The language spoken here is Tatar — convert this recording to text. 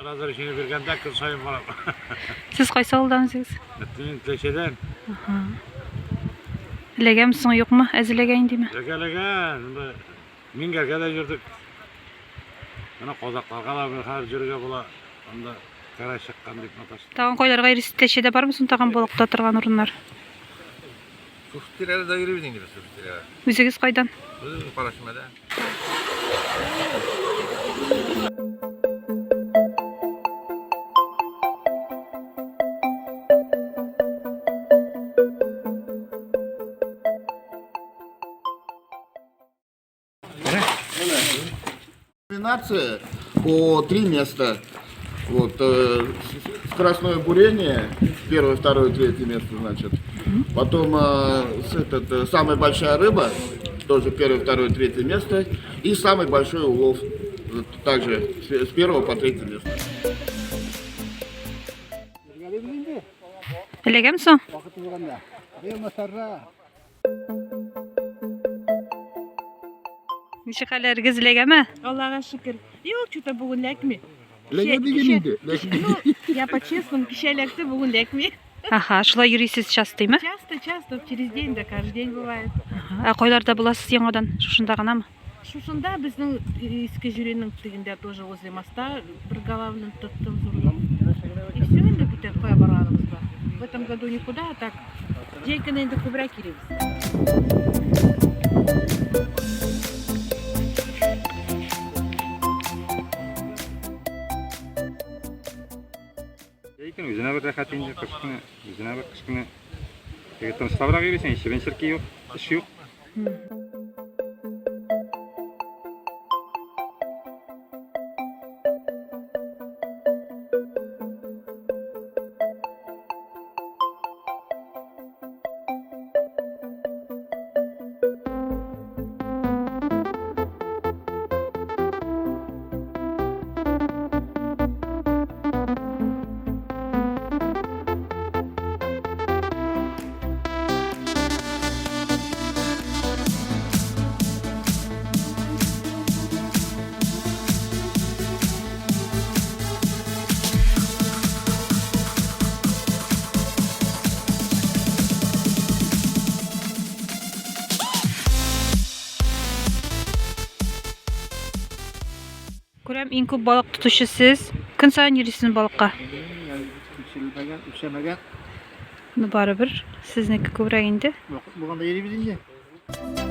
Разрешение биргәндә көн саен барам. Сез кайсы авылдан үзегез? Мин Теләчәдән. Эләгәме соң, юкмы? Әз эләгә индеме? Эләгә, эләгә. Монда Миңгәргә дә йөрдек. Менә казакларга да бер хәзер йөрергә була. Анда кара чыккан дип маташты. Тагын кайларга йөрисез? Теләчәдә бармы соң тагын балык тота торган урыннар? Шушы тирәдә дә йөрибез инде без шушы тирәдә. Үзегез кайдан? Без Карашмада. Номинация по три места. Вот, скоростное бурение, первое, второе, третье место, значит. Потом этот, самая большая рыба, тоже первое, второе, третье место. И самый большой улов, также с первого по третье место. Эләгәме соң? Ничек хәлләрегез, эләгәме? Аллага шөкер. Юк, что-то бүген эләкми. Эләгә диген инде. Ну, я по-честному, кичә эләкте, бүген эләкми. Аха, шулай йөрисез часто, име? Часто, часто, через день, да, каждый день бывает. Ә кайларда буласыз яңадан? Шушында гынамы? Шушында безнең Иске Җөренең тегендә тоже возле моста бер головны тоттым зурны. И все инде бүтән кая барганыбыз бар. В этом году никуда, а так җәй көне инде күбрәк йөрибез. Җәй көне үзенә бер рәхәт инде, кыш көне үзенә бер кыш көне. Теге тынычлабрак йөрисең, чебен-черки юк, эш юк. Күрәм, иң күп балык тотучы сез. Көн саен йөрисезме балыкка? Үлчәмәгән, үлчәмәгән. Ну, барыбер, сезнеке күбрәк инде. Вакыт булганда йөрибез инде.